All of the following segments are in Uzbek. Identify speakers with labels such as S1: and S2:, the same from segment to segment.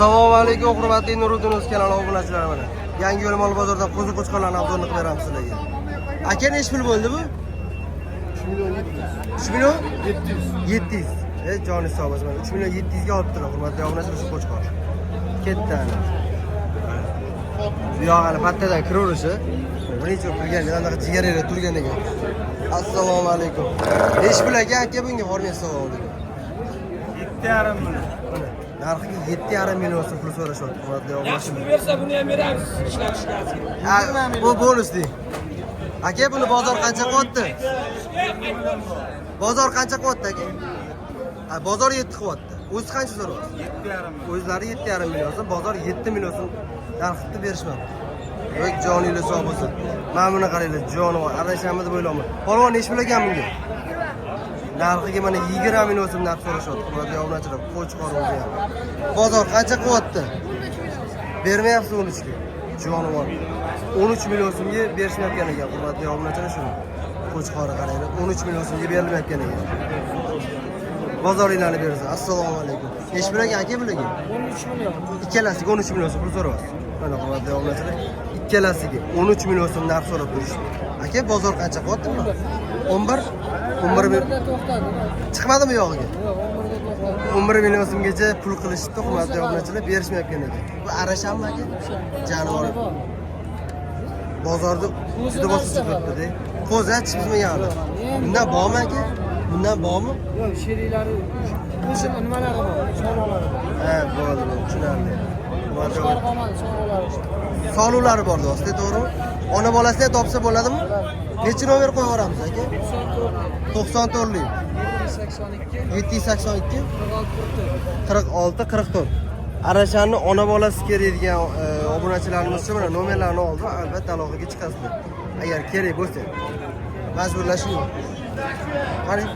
S1: Assalomu alaykum, hurmatli Nuriddin o'z kanali obunachilari. Mana, Yangi yo'l mol bozoridan qo'zi qo'chqorlarni обзор ni qilib beramiz sizlarga. Aka, nechi pul bo'ldi bu?
S2: 3 million 700.
S1: 3 million
S2: 700.
S1: 700. E, joni sog' bo'lsin. Mana, 3 million 700 ga olibdilar, hurmatli obunachilar, shu qo'chqor. Ketdi ana. Bu yog'ini pattadan kiraverishi. Birinchi bo'lib kirgan, anaqa jigarlar turgan ekan. Assalomu alaykum. Nechi pul aka, aka bunga? Hormang, assalomu alaykum.
S2: 7,5 million.
S1: Mana, narxiga 7,5 million so'm pul so'rashyapti, hurmatli
S3: Yaxshi
S1: obunachilar.
S3: pul bersa, buni ham beramiz ishlab.
S1: Ha, bu bonus deng. Aka, buni bozor qancha qilyapti? Bozor qancha qilyapti, aka? Ha, bozor 7 qilyapti. O'zi qancha so'rayapsiz?
S2: 7,5 million.
S1: O'zlari 7,5 million so'm, bozor 7 million so'm narxni berishmabdi. Voy, joninglar sog' bo'lsin. Mana buni qaranglar, jonivor, adashammi deb o'ylayapman. Polvon, nechi pul ekan bunga? Narxiga mana 20 million so'm narx so'rashyapti, hurmatli obunachilar, qo'chqor o'zi ham. Bozor qancha qilyapti? Bermayapsiz 13 ga. Jonivor. 13 million so'mga berishmayotgan ekan, hurmatli obunachilar, shuni. Qo'chqori qaranglar, 13 million so'mga berilmayotgan ekan. Bozoringlarni bersin. Assalomu alaykum. Nechi pul ekan, aka, bularga?
S3: 13 million.
S1: Ikkalasiga 13 million so'm pul so'rayapsiz. Mana, hurmatli obunachilar, ikkalasiga 13 million so'm narx so'rab turishdi. Aka, bozor qancha qilyapti bular? 11 11 million
S3: To'xtadi.
S1: Chiqmadimi yog'iga?
S3: Yo'q, 11 ga to'xtadi.
S1: 11 million so'mgacha pul qilishibdi, hurmatli obunachilar, berishmayotgan ekan. Bu arashanmi, aka? Jonivor. Bozorda juda bosib turibdi-da. Qo'zi chiqmagan hali. Bundan bormi, aka? Bundan bormi?
S3: Yo'q, sheriklari o'zini nimalari bor? Chorvalari bor.
S1: Ha, bo'ldi, bo'ldi, tushunarli. Hurmatli
S3: Qo'chqor qolmadi, chorvalari.
S1: Soluvlari bor do'stlar, to'g'rimi? Ona bolasini ham topsa bo'ladimi? Necha nomer qo'yib yuboramiz, aka? 94lik.
S3: 82.
S1: 782.
S3: 46.
S1: 46 44. Arashanni ona bolasi kerak degan obunachilarimiz mana nomerlarni oldi, albatta aloqaga chiqasizlar. Agar kerak bo'lsa. Majburlash yo'q. Qarang.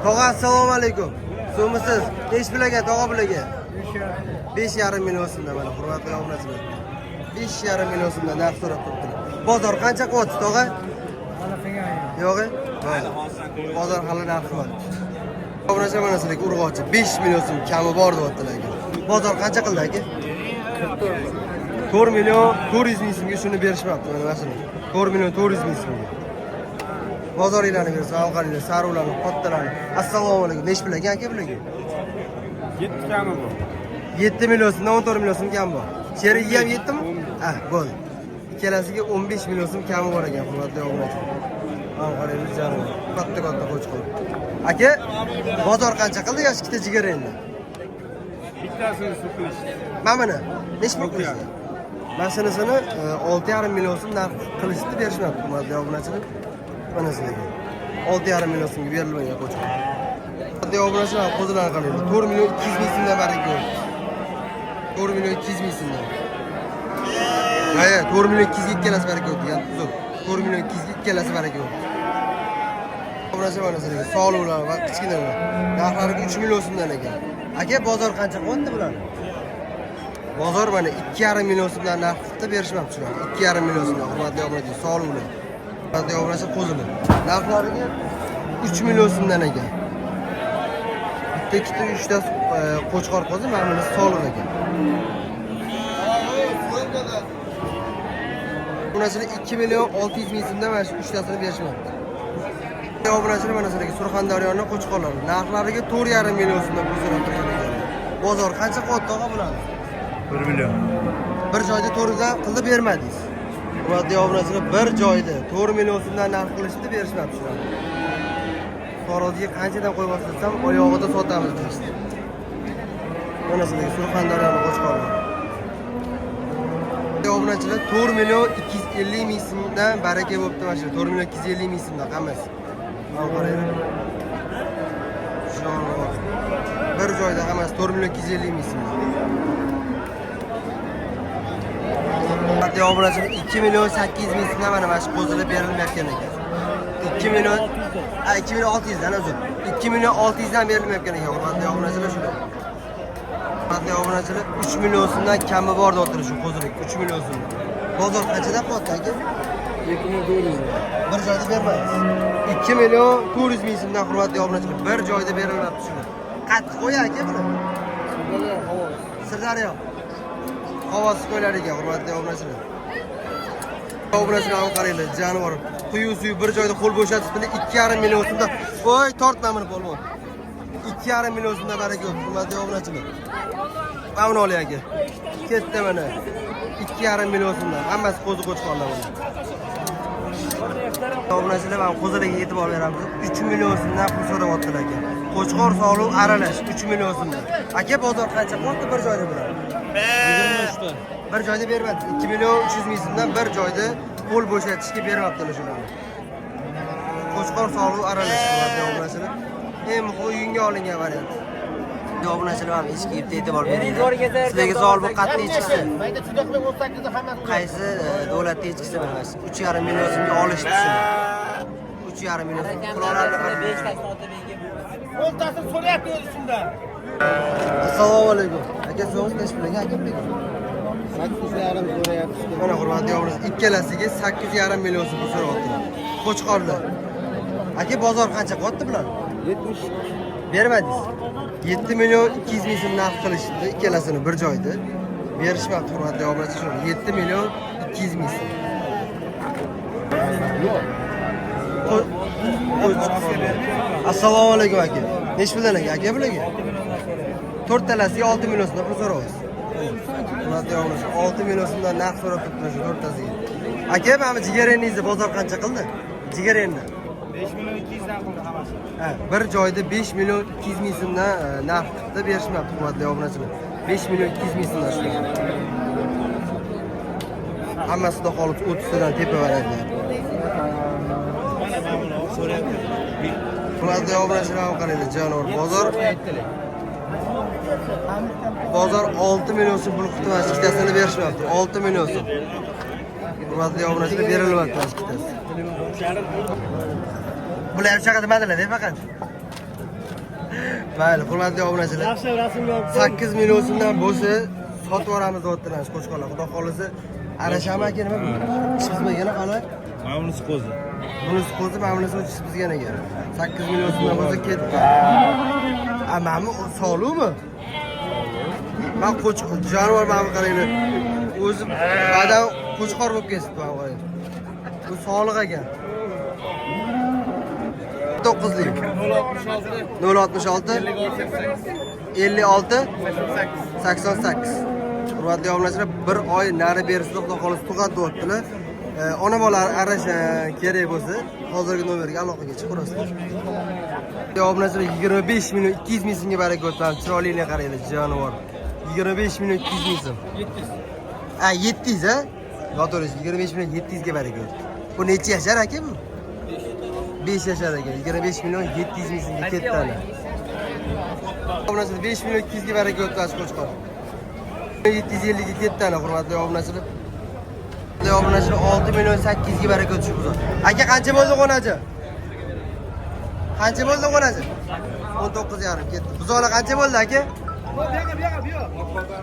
S1: Tog'a, assalomu alaykum. So'misiz? Nechi pul ekan, tog'a, bularga? 5,5 million so'mdan, mana, hurmatli obunachilar. 5,5 million so'mdan narx so'rab turibdilar. Bozor qancha qilyapti, tog'a? Yo'q. Bozor hali narx qilmadi. Obunachilar, mana sizlarga urg'ochi 5 million so'm kami bor deyaptilar, aka. Bozor qancha qildi, aka? 4 million 400 ming so'mga shuni berishmabdi, mana shuni. 4 million 400 ming so'mga. Bozoringlarni bersin, qaranglar, saruvlarni, kattalarni. Assalomu alaykum. Nechi pul ekan, aka, bularga?
S2: 7 kami bu.
S1: 7 million so'mdan 14 million so'm kam bor. Sherigi ham 7 mi? Ha, bo'ldi. Ikkalasiga 15 million so'm kami bor ekan, hurmatli obunachilar. Mana qaranglar, jonivor. Katta katta qo'chqor. Aka, bozor qancha qildi yosh ikkita jigar endi?
S2: Bittasini suv qilishdi.
S1: Mana buni nechi pul qilishdi? Mana shunisini 6,5 million so'm narx qilishdi, berishmabdi, hurmatli obunachilar. Mana sizlarga. 6,5 million so'mga berilmagan qo'chqor. Hurmatli obunachilar, qo'zilarni qaranglar. 4 million 200 ming so'mdan baraka bo'ldi. 4 million 200 ming so'mdan. Ha, 4 million 200 ga ikkalasi baraka bo'ldi. Uzr. 4 million 200 ga ikkalasi baraka bo'ldi. Obunachilar, mana sizlarga soluvlar va kichkinalar. Narxlari 3 million so'mdan ekan. Aka, bozor qancha qilyapti bularni? Bozor mana 2,5 million so'mdan narx qilib berishmabdi shularni. 2,5 million so'mdan, hurmatli obunachilar, soluvlar. Hurmatli obunachilar, qo'zilar. Narxlariga 3 million so'mdan ekan. Bitta, ikkita, uchtasi qo'chqor qo'zi, mana bunisi soliq ekan. Obunachilar, 2 million 600 ming so'mdan mana shu uchtasini berishmabdi. Obunachilar, mana sizlarga Surxondaryoni qo'chqorlari. Narxlariga 4,5 million so'mdan pul so'rab turgan ekan. Bozor qancha qilyapti, tog'a, bularni?
S2: 1 million.
S1: Bir joyda to'rtdan qilib bermadingiz. Hurmatli obunachilar, bir joyda 4 million so'mdan narx qilishdi, berishmabdi shularni. Taroziga qanchadan qo'yib desam, oyog'ida sotamiz deyishdi. Mana sizlarga Surxondaryoni qo'chqorlari. Obunachilar, 4 million 250 ming so'mdan baraka bo'libdi mana shu 4 million 250 ming so'mdan hammasi. Mana qaranglar. Jonivor. Bir joyda hammasi 4 million 250 ming so'mdan. Hurmatli obunachilar, 2 million 800 ming so'mdan mana shu qo'zilar berilmayotgan ekan. 2 million, ha, 2 million 600 dan, uzr. 2 million 600 dan berilmayotgan ekan, hurmatli obunachilar, shular. Hurmatli obunachilar, 3 million so'mdan kami bor deyaptilar shu qo'zilik, 3 million so'mdan. Bozor qanchadan qilyapti, aka?
S2: 2 million 400.
S1: Bir joyda bermaymiz. 2 million 400 ming so'mdan, hurmatli obunachilar, bir joyda berilmayapti shular. Qattiq qo'y, aka, buni.
S2: Sirdaryo havoz.
S1: Sirdaryo. Sirdaryo. Havosi qo'ylar ekan, hurmatli obunachilar. Obunachilar, qaranglar, jonivor. Quyu suyu bir joyda qo'l bo'shatibdi, 2,5 million so'mda. Voy, tortma buni polvon. 2,5 million so'mda baraka yo'q, hurmatli obunachilar. Mana buni oling aka. Ketdi mana. 2,5 million so'mdan. Hammasi qo'zi qo'chqorlar mana. Obunachilar, mana qo'zilarga e'tibor beramiz. 3 million so'mdan pul so'rayaptilar aka. Qo'chqor sog'liq aralash 3 million so'mdan. Aka, bozor qancha qilyapti bir joyda bular?
S2: 23'te.
S1: Bir joyda bermadi. 2 million 300 ming so'mdan bir joyda qo'l bo'shatishga bermabdilar shularni. Qo'chqor sog'liq aralash, hurmatli obunachilar. Eng muhimi yunga olingan variant. Obunachilar, ham echki yebdi, e'tibor beringlar. Sizlarga savol, bu qattiq echkisi.
S3: Mayda chudoqli 18'da hammasi.
S1: Qaysi davlatda echkisi bilmaysiz. 3,5 million so'mga olishdi shuni. 3,5 million so'm. Quloqlarini qarang.
S3: O'ntasini so'rayapti o'zi shundan.
S1: Assalomu alaykum. Aka, so'z nechi pul aka bularga?
S3: 8,5 so'rayapti.
S1: Mana, hurmatli obunachilar, ikkalasiga 8,5 million so'm pul so'rayaptilar. Qo'chqorlar. Aka, bozor qancha qilyapti bular?
S3: 70.
S1: Bermadingiz. 7 million 200 ming so'm narx qilishdi ikkalasini bir joyda. Berishmabdi, hurmatli obunachilar, shuni. 7 million 200 ming so'm. Qo'chqorlar. Assalomu alaykum aka. Nechi puldan aka? Aka bularga? To'rttalasiga 6 million so'mdan pul so'rayapsiz. Hurmatli obunachilar, 6 million so'mdan narx so'rab turibdilar shu to'rttasiga. Aka, mana bu jigarrenningizni bozor qancha qildi? Jigarrenni.
S2: 5 milyon 200'den qildi hammasi.
S1: Ha, bir joyda 5 million 200 ming so'mdan narx qildi, berishmabdi, hurmatli obunachilar. 5 million 200 ming so'mdan shu. Hammasi xudo xohlasa 30 tadan tepa variantlar. Hurmatli obunachilar, ham qaranglar, jonivor bozor. Bozor 6 million so'm pul qildi, mana shu ikkitasini berishmabdi. 6 million so'm. Hurmatli obunachilar, berilmabdi mana shu ikkitasi. Bular ham shunaqa demadilar, faqat. Mayli, hurmatli obunachilar.
S3: Yaxshi rasmga olib.
S1: 8 million so'mdan bo'lsa sotib yuboramiz deyaptilar shu qo'chqorlar. Xudo xohlasa, arashami aka, nima bu? Ish qizmagan hali.
S2: Mana bunisi qo'zi.
S1: Bunisi qo'zi, mana bunisi ish qizgan ekan. 8 million so'mdan bo'lsa ketdi. A, mana bu sog'liqmi? Man qo'ch jonivor, mana bu qaranglar. O'zi badan qo'chqor bo'lib ketdi, mana bu qarang. Bu sog'liq ekan. 9lik. 066 56 88. Hurmatli obunachilar, bir oy nari berisi xudo xohlasa tug'adi deyaptilar. Ona bola arash kerak bo'lsa, hozirgi nomerga aloqaga chiqaverasizlar. Obunachilar, 25 million 200 ming so'mga baraka o'tamiz. Chiroyli qaranglar, jonivor. 25 million 200 ming so'm.
S2: 700.
S1: Ha, 700 ha? Noto'g'ri, 25 million 700 ga baraka o'tdi. Bu necha yashar aka bu? 5 yashar ekan. 25 million 700 ming so'mga ketdi ana. Obunachilar, 5 million 200 ga baraka o'tdi qo'chqor. 750 ga ketdi ana, hurmatli obunachilar. Obunachilar, 6 million 800 ga baraka o'tdi shu buzoq. Aka, qancha bo'ldi qo'nachi? Qancha bo'ldi qo'nachi? 19,5 ketdi. Buzoqlar qancha bo'ldi aka?
S3: Bu yoqqa, bu yoqqa, bu yoqqa.